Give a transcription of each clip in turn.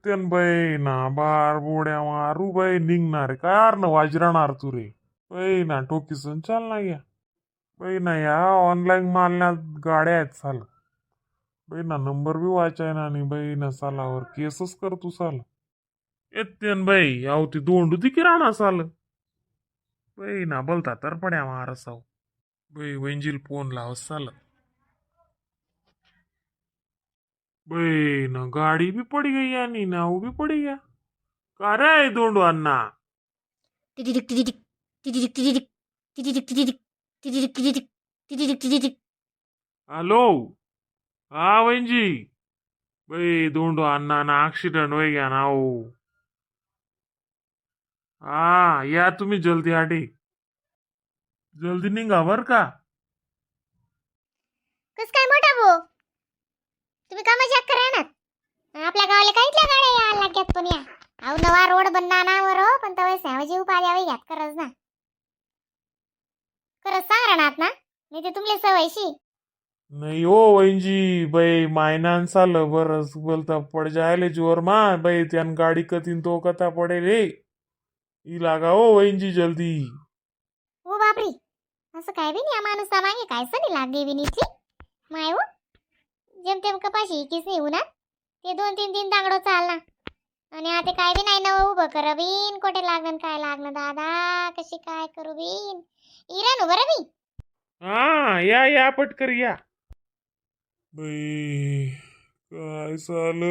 येतेन बाई ना बार बोड्या मारू बाई निघणार काय न वाजराणार तू रे बाई ना टोकीसन चाल ना या बाई ना या ऑनलाईन मारण्यात गाड्या आहेत साल बाई ना नंबर बी वाचाय ना आणि बाई ना सालावर केसच कर तू साल येतेन बाई आव ती दोंडू ती किराणा साल बाई ना बोलता तर पड्या मारसाव बाई वंजील फोन लाव साल बे ना गाड़ी भी पड़ी गई यानी ना वो भी पड़ी गया का रे दोंडू अन्ना टिटिटिक टिटिटिक टिटिटिक टिटिटिक टिटिटिक टिटिटिक टिटिटिक टिटिटिक टिटिटिक टिटिटिक. हॅलो, हा वैंजी बाई, दोंडू अन्ना ना ऍक्सिडेंट होई गया ना हो. हा, या तुम्ही जल्दी आटे, जल्दी निघा बर का. कस काय मोठा भाऊ, तुम्ही का मजाक करा ना? आपल्या गावाला काय इथल्या गाड्या यायला लाग्यात पण या. अहो, नवा रोड बनना ना वर हो, पण तवय सावजी उपाध्यावी घ्यात करज ना. खरंच सांग राहणार ना, नाही ते तुमले सवयशी. नाही हो वैंजी बाई, मायनान साल बरस बोलता पड जायले जोर मा बाई, त्यान गाडी कतीन तो कथा पडेल रे. ई लागा हो वैंजी जल्दी. हो बापरे, असं काय बी नाही. या माणूसा मागे काय सनी लागली बी इथली माय हो. जेमतेम कपाशी इकीच नाही उन्हात ते दोन तीन तीन दांगडो चालना आणि आता काय बी नाही नवं उभं कर बीन. कोठे लागन काय लागणं दादा, कशी काय करू बीन इराण बरं बी. हा, या या, पटकर या. बाई काय झालं?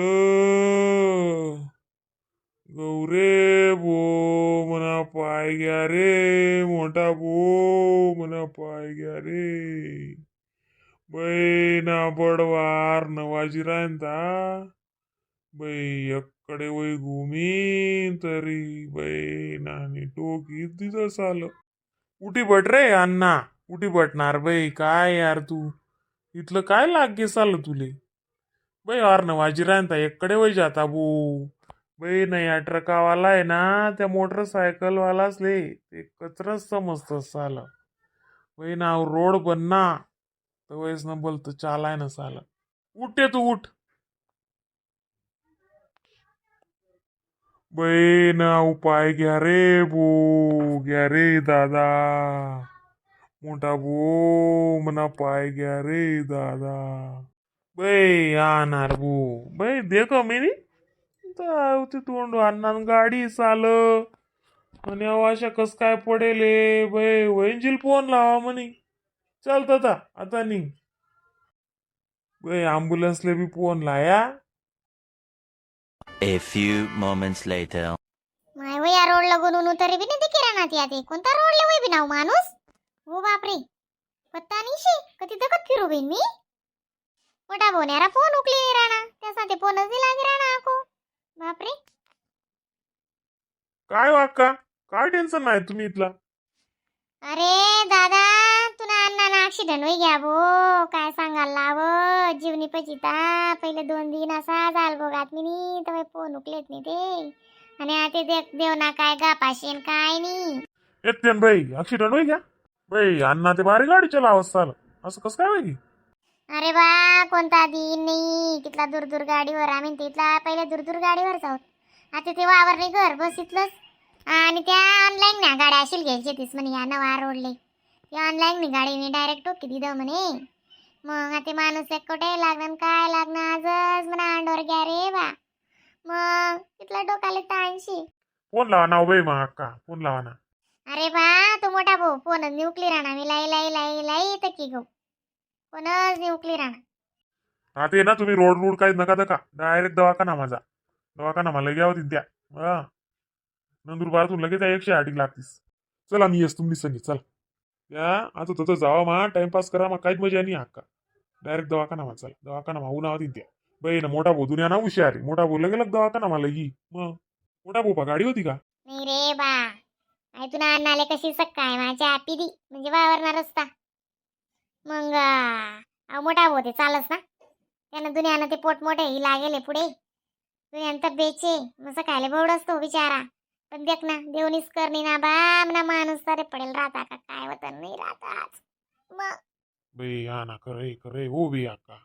गौरे बो मना पाय घ्या रे, मोठा बो मना पाय घ्या रे. बाई ना बडवार नवाजी रांता बाई, एकडे वय घुमीन तरी बाई नानी टोकी तिथं चाल. उठी बट रे अण्णा, उठी बटणार बाई. काय यार तू इथलं काय लाग चाल तुले बाई? अर नवाजी रांता एकडे वय जाता बो. बाई नाही, या ट्रकावाला आहे ना त्या मोटरसायकलवालाच ले ते कचराच समजत साला. बाई ना रोड बनना तर वयस न बोलतो चालाय ना साला. उठे तू, उठ. बाई ना उपाय घ्या रे बो, घ्या रे दादा, मोठा बो मना पाय घ्या रे दादा. बाई आणणार बो बाई, देखो मी ते तोंड आणणार गाडी चाल आणि अहो अशा कस काय पडेल हे? बाई वैंजील फोन लावा म्हणे. चल आता आता निघ बाई, ॲम्ब्युलन्सले बी फोन लाया. A few moments later. माय वय, या रोड लगून उनु तरी बी नाही ते किराणा या. ते कोणता रोड ले बी नाव माणूस? हो बापरे, पत्ता नाही शे कधी दगत फिरू बीन मी. मोठा बोन्यारा फोन उकली नाही राणा, त्यासाठी फोनच नाही लागे राणा आको. बापरे. काय वाका, काय टेन्शन नाही तुम्ही इथला? अरे दादा, तुला अण्णा ना ऍक्सिडेंट होई घ्या भो. काय सांगायला लाव जीवनी पचिता. पहिले 2 दिन असा झाल बघात मी तर फोन उकलेत नाही ते आणि आता देख देव ना काय गापाशीन काय नाही. येते बाई, ऍक्सिडेंट होई घ्या बाई. अण्णा ते भारी गाडी चलावत चाल, असं कसं काय होई? अरे बा, कोणता दिन नाही कितला दूर दूर गाडीवर आम्ही तिथला पहिले दूर दूर गाडीवर जाऊ. आता ते वावर नाही घर बस इथलंच. आणि त्या ऑनलाईन ना गाड्या अशील घ्यायची तीस म्हणे या नवा रोडले. ती ऑनलाईन नी गाडीने डायरेक्ट टोकी दिलं म्हणे. मग आता माणूस एक कुठे लागणार काय लागणार, आजच म्हणा अंडोर घ्या रे बा. मग तिथला डोकाले ताणशी. फोन लावा ना हो बाई, मग अक्का फोन लावा ना. अरे बा, तू मोठा भाऊ फोनच निउकली राहणार. मी लाई लाई लाई लाई तर की गो फोनच निउकली राहणार. हा, ते ना तुम्ही रोड रोड काही नका नका, डायरेक्ट दवाखाना माझा दवाखाना मला घ्या होती त्या. हा, नंदुरबारातून लगेच त्या 108 लागतीस. चला, मी येस तुम्ही संगी चला. त्या आता तसं जावा मा टाइमपास करा मा काहीच मजा नाही अक्का. डायरेक्ट दवाखाना मा चला, दवाखाना मा उन्हा होती त्या. बाई ना मोठा भाऊ दुनिया ना हुशार आहे. मोठा भाऊ लगेच दवाखाना मला ही. मग मोठा भाऊ पा गाडी होती का? नाही रे बा, आई तुला अन्नाले कशी सक्काय माझ्या पिदी म्हणजे वावरणार रस्ता. मग अहो मोठा भाऊ ते चालस ना त्यानं दुनियानं ते पोट मोठे ही लागेले पुढे दुनियानं तब्येतचे मग सकाळी बोर्ड असतो बिचारा. पण देख ना देवनीच करणी ना बा, ना माणूस तरी पडेल राहता का काय वतन नाही राहताच मग. बाई हा ना, खरे खरे हो बी अक्का.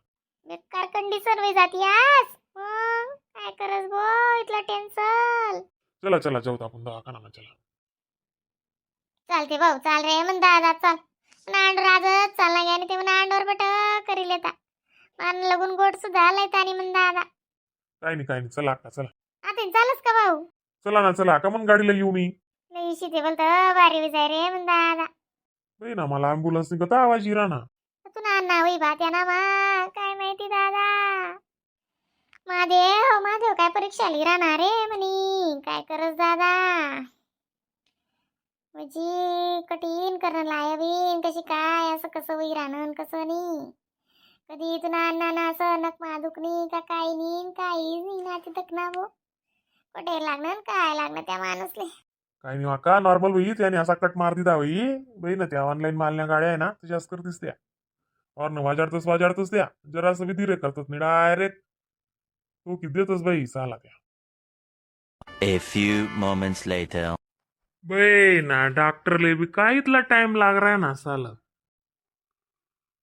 बेकार कंडिशन होई जाती आज. मग काय करस बो इथलं टेन्शन. चला चला, जाऊ आपण दवाखाना, चला. चालते भाऊ, चाल रे म्हण दादा, चाल. नांडोर आजच चालला आणि ते नांडोर बट करील येता मान लगून गोड सुद्धा आलाय आणि म्हण दादा. काय नाही, काय नाही, चला अक्का, चला. आता चालच का भाऊ? चला ना, चला का मग गाडीला येऊ मी. लई शिते बोलत बारी जाय रे म्हण दादा. बाई ना, मला अँब्युलन्स निघता आवाज इरा ना. तू ना ना होई बा त्या ना मा काय माहिती दादा. महादेव महादेव, काय परीक्षा लिहि राहणार रे म्हणी, काय करस दादा. म्हणजे कठीण करणं लायबीन कशी काय असं कसं होई राहणं कसं नाही. कधी इथून अण्णा ना असं नक मा दुखणी का काही नाही, काही नाही ना तिथं ना भो कुठे लागणार काय लागणार त्या माणूसले. काय नाही का, नॉर्मल होई त्याने असा कट मार दिला होई. बाई ना, त्या ऑनलाईन मालण्या गाड्या आहे ना, ते जास्त करतीस त्या हॉर्न वाजाडतोस वाजाडतोस, त्या जरासं बी धीरे करतात नाही, डायरेक्ट तो किती देतोस बाई चाला त्या. A few moments later. बे ना, डॉक्टरले बी काय इथला टाइम लाग रहा ना साला.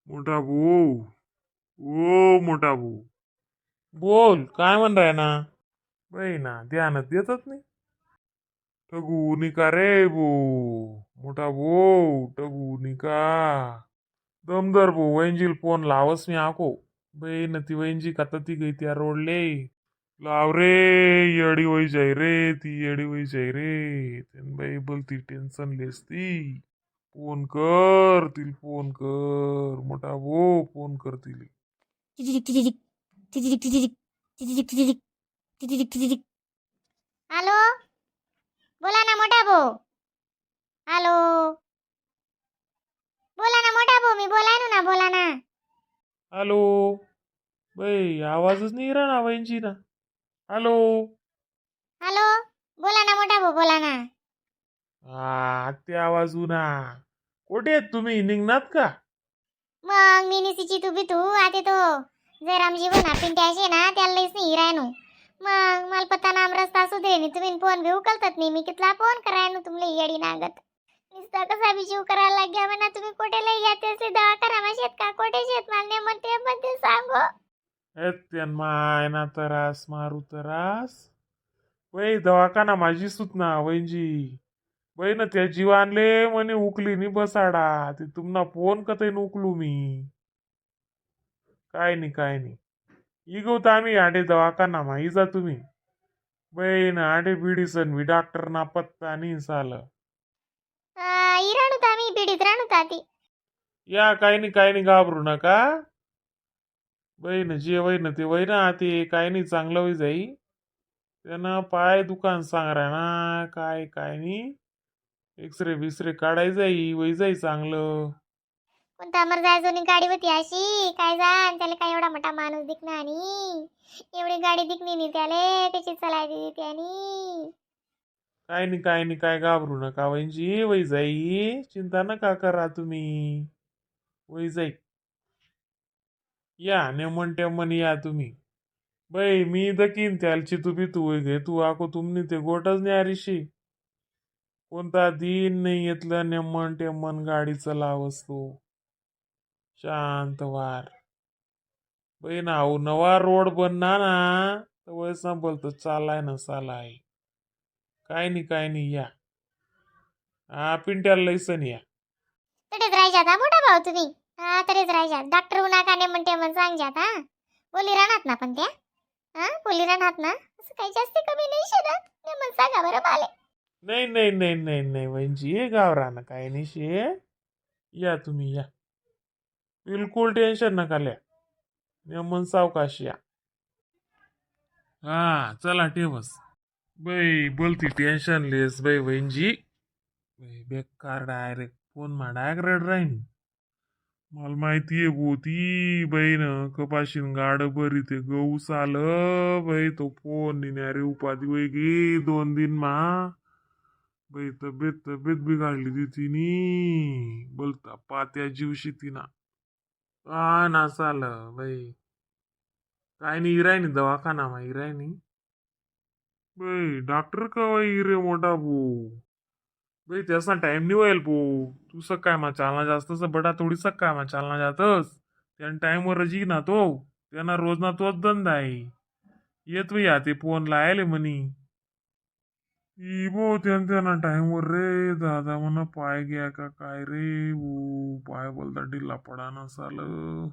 मोठा भाऊ, ओ मोठा भाऊ. बोल, काय म्हण राय ना? बाई ना, ध्यानात देतच नाही. ठगू निका रे भो मोठा भाऊ, ठगू निका. दमदार भाऊ, वैंजील फोन लावस मी आको. बाई ना, ती वैंजी का ती गई त्या रोडले लाव रे. येडी होई जाई रे ती, येडी होई जाई रे. तेन बाई बोलती टेन्शन लेस ती. फोन कर तील, फोन कर मोठा भो, फोन कर तिले. हॅलो, बोला ना मोठा भाऊ. हॅलो, बोला ना मोठा भाऊ, मी बोलाय ना, बोला ना. हॅलो, बाई आवाजच नाही राहणार बाईंची ना. हॅलो. हॅलो, बोला ना मोठा भाऊ, बोला ना. हा, ते आवाज ना. कुठे आहेत तुम्ही, निघणार का? मग मी निसीची तू बी तू आते तो जयरामजी ना पिंट्याशी ना त्याला लईच नाही राहणू. मग मला पत्ता नाम रस्ता सुधरे, तुम्ही फोन बी उकलतात नाही. मी कितला फोन करायनु तुमले, येडी नागत नुसता कसा बी जीव करायला लाग्या म्हणा. तुम्ही कोठे लई या त्याचे दवाखाना मा शेत का कोठे शेत, मला नाही म्हणते म्हणते सांगो. ए माय ना, तरास मारू तरास वै. दवाखाना माझी सुतना वैंजी. बाई ना, त्या जीव आणले म्हणे उकली नी बसाडा. ते तुम्हाला फोन कथे उकलू मी. काय नाही, काय नाही, इगवता आम्ही आडे दवाखाना मा इजा तुम्ही. बाई ना, आडे बिडीसन मी डॉक्टर ना पत्ता नाही सालं. इराणू मी बिडीत राणू ती. या, काही नाही, काही नाही, घाबरू नका. बाई ना, जे वय ना ते वय ना ते काय नाही, चांगलं होई जाई. त्यानं पाय दुकान सांग रा ना, काय काय नाही, एक्सरे बिसरे काढाय जाई, वय जाई चांगलं. कोणता अमर जायचो नी गाडी होती अशी काय जाण त्याला, काय एवढा मोठा माणूस दिखना आणि एवढी गाडी दिखणी नाही त्याले, कशी चालायची त्यानी. काय नाही, काय नाही, काय घाबरू नका वैंजी, वय जाई. चिंता नका करा तुम्ही, वय जाई. या नेमन टेमन या तुम्ही. बाई मी दकीन त्यालची तू बी तू वय घे तू आको तुमनी ते गोटच नाही आरीशी. कोणता दिन नाही येतलं, नेमन टेमन गाडी चलावस तो शांत वार. बाई ना, अहो नवा रोड बनना ना तर वय बोलतो चालाय ना चालाय. काय नाही, काय नाही, या. हा, पिंट्याला लईसन या. तडेच राहायच्यात हा मोठा भाऊ तुम्ही. हा, तडेच राहायच्यात. डॉक्टर उन्हा का नाही म्हणते मग सांगजात. हा, बोली राहणार ना पण त्या, हा बोली राहणार ना, असं काही जास्त कमी नाही शे ना. नाही मग सांगा बरं माले. नाही नाही नाही नाही नाही वंजी, गावरान काय नाही शे. या तुम्ही या, बिलकुल टेन्शन नका ल्या, नेमन सावकाश या. हा, चला ठेवस. बाई बोलती टेन्शन लेस बाई वंजी. बाई बेकार, डायरेक्ट फोन मा डायरेक्ट रेड राहीन. मला माहिती आहे भोती बाई न कपाशीन गाड बरी ते गहू साल. बाई तो फोन अरे उपाधी वय गे 2 दिन मा. बाई तब्येत तब्येत बिघडली ती तिनी, बोलता पात्या जीवशी तिना. हा ना चाल बाई, काय नाही, इरायनी दवाखाना मा इरायनी. बाई डॉक्टर कवा रे मोठा भू? बाई त्याचा टाइम नाही होईल भो. तू सकाळ मा चालना जास्त बडा थोडी सकाळ मा चालना जातस. त्यानं टाइमवर जी ना तो, त्यांना रोज ना तोच धंदा आहे. येत बाई आते फोन लायले म्हणी. इबो त्यांना टाइमवर रे दादा म्हणा पाय घ्या का काय रे. ओ पाय बोलता ढिला पडा ना सालं.